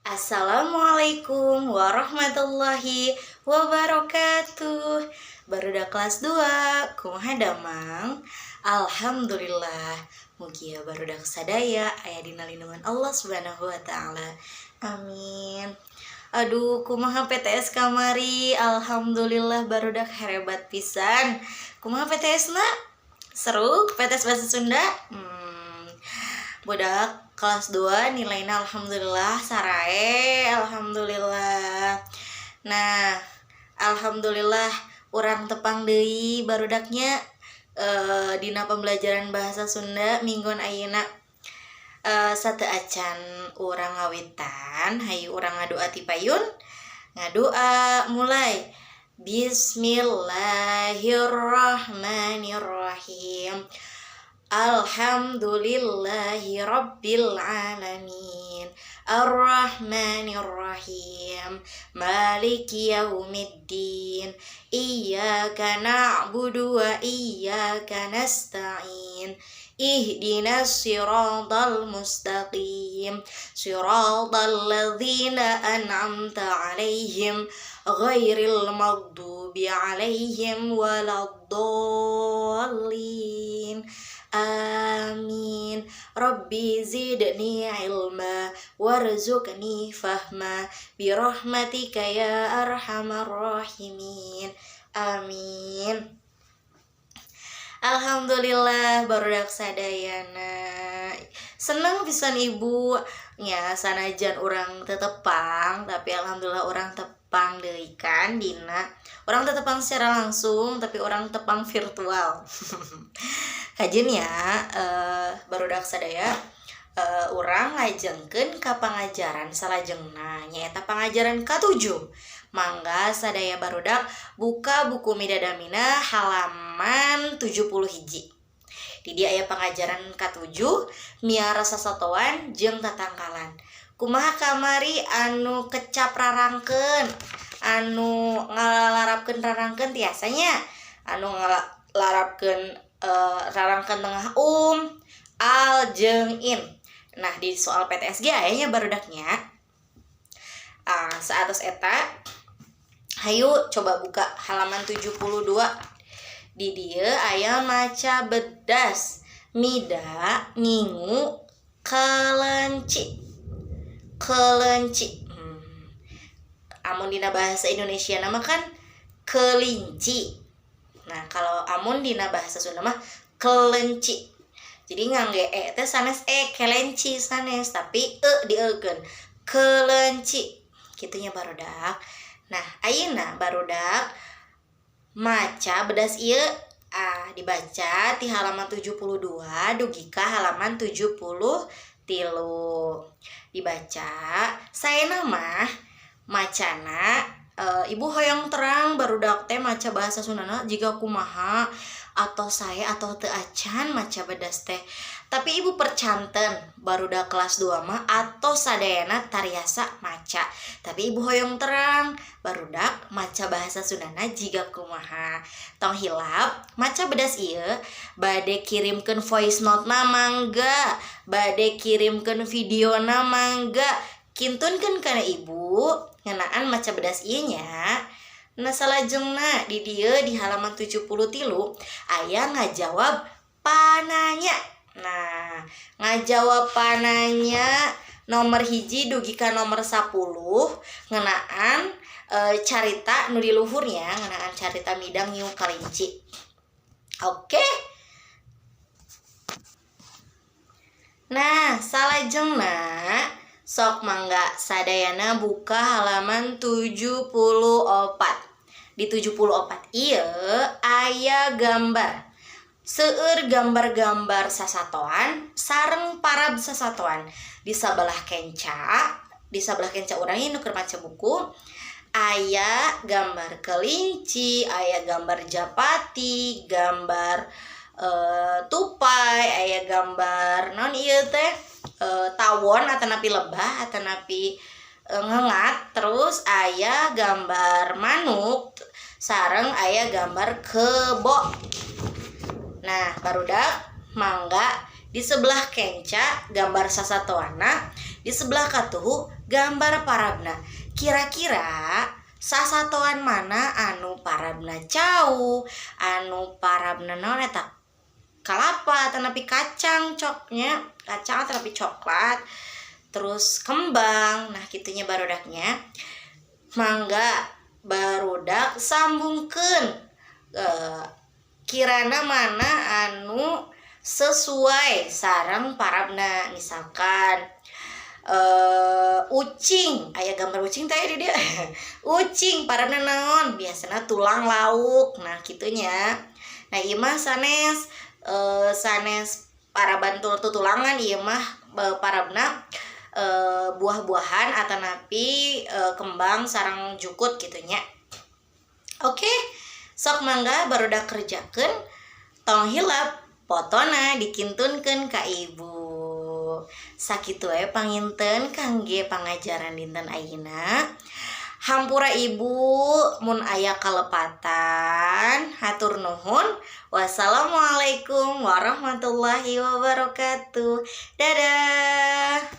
Assalamualaikum warahmatullahi wabarakatuh. Barudak kelas 2, kumaha damang? Alhamdulillah. Mugia barudak sadaya aya dina lindungan Allah Subhanahu wa Ta'ala. Amin. Aduh, kumaha PTS kamari? Alhamdulillah, barudak hebat pisan. Kumaha PTS na? Seru PTS bahasa Sunda? Budak kelas 2 nilainya alhamdulillah sarae, alhamdulillah. Nah, alhamdulillah urang tepang deui, barudaknya, dina pembelajaran bahasa Sunda mingguan ayeuna. Sateuacan urang ngawitan, hayu urang ngadua ti payun. Ngadua mulai. Bismillahirrahmanirrahim. Alhamdulillahi rabbil alamin. Arrahmanirrahim. Maliki yaumiddin. Iyyaka na'budu wa iyyaka nasta'in. Ihdinas siratal mustaqim. Siratal ladzina an'amta 'alaihim ghairil maghdubi 'alaihim waladdallin. Amin. Rabbi zidni ilma warzuqni fahma birahmatika ya arhamar rahimin. Amin. Alhamdulillah, barudak sadayana. Seneng pisan Ibu nya, sanajan urang teu tepang, tapi alhamdulillah urang tepang deui kan, dina urang teu tepang secara langsung, tapi urang tepang virtual. Kajen ya, barudak sadaya, urang ngajengkeun ka pangajaran salajengna, nyaeta pangajaran ka-7. Mangga sadaya barudak buka buku Midadamina halaman 70 hiji. Di dieu aya pangajaran ka-7, miara sasatoan jeung tatangkalan. Kumaha kamari anu kecap rarangkeun, anu ngalarapkeun rarangkeun tiasanya, anu ngalarapkeun rarangkeun tengah al jeung in. Nah, di soal PTS ge aya nya, barudaknya. Ah, saatos eta, hayu coba buka halaman 72. Di dieu aya maca bedas Mida ngingu kelenci. Kelenci. Amun dina bahasa Indonesia nama kan kelinci. Nah, kalau amun dina bahasa Sunda mah kelenci. Jadi ngangge e teh sanes e kelenci sanes, tapi e dieukeun. Kelenci. Kitu nya, barudak. Nah, ayeuna barudak maca bedas ieu, ah, dibaca di halaman 72 dugi ka halaman 73 dibaca. Saya mah macana, Ibu hoyong terang barudak teh maca bahasa Sundana jiga kumaha, atau saya atau teu acan maca bedas teh. Tapi Ibu percanten barudak kelas 2 mah atau sadayana tariasa maca, tapi Ibu hoyong terang barudak maca bahasa Sundana jiga kumaha. Tong hilap maca bedas ieu. Bade kirimkeun voice note na mangga, bade kirimkeun video na mangga, kintunkeun kana Ibu ngeunaan maca bedas ieu nya. Nah, salajengna di dieu di halaman 73 aya ngajawab pananya. Nah, ngajawab pananya nomor 1 dugi ka nomor 10 ngeunaan carita nu di luhurnya, ngeunaan carita Mida ngingu kalinci. Oke. Nah, salajengna sok mangga sadayana buka halaman 74. Di 74 ieu aya gambar, seueur gambar-gambar sasatoan sareng parab sasatoan. Di sabelah kenca, di sabelah kenca urang nu keur maca buku, aya gambar kelinci, aya gambar japati, gambar tupai, aya gambar naon ieu teh, tawon atanapi lebah atanapi ngengat, terus aya gambar manuk sareng aya gambar kebo. Nah, barudak, mangga Di sebelah kenca gambar sasatoanna, di sebelah katuhu gambar parabna. Kira-kira sasatoan mana anu parabna cau, anu parabna naon eta, kalapa atanapi kacang coknya, kacang atanapi coklat, terus kembang. Nah, kitu nya, barudak nya. Mangga barudak sambungkeun kirana mana anu sesuai sareng parabna. Misalkan ucing, aya gambar ucing teh di dieu. Ucing parabna naon? Biasanya tulang lauk. Nah, kitu nya. Nah, ieu mah sanes sanes paraban tutulangan, ieu mah parabna buah-buahan atanapi kembang sareng jukut gitu nya. Oke, sok mangga barudak kerjakeun. Tong hilap fotona dikintunkeun ka ibu. Sakitu we panginten kangge pangajaran dinten ayeuna. Hampura ibu mun aya kalepatan. Hatur nuhun. Wassalamualaikum warahmatullahi wabarakatuh. Dadah.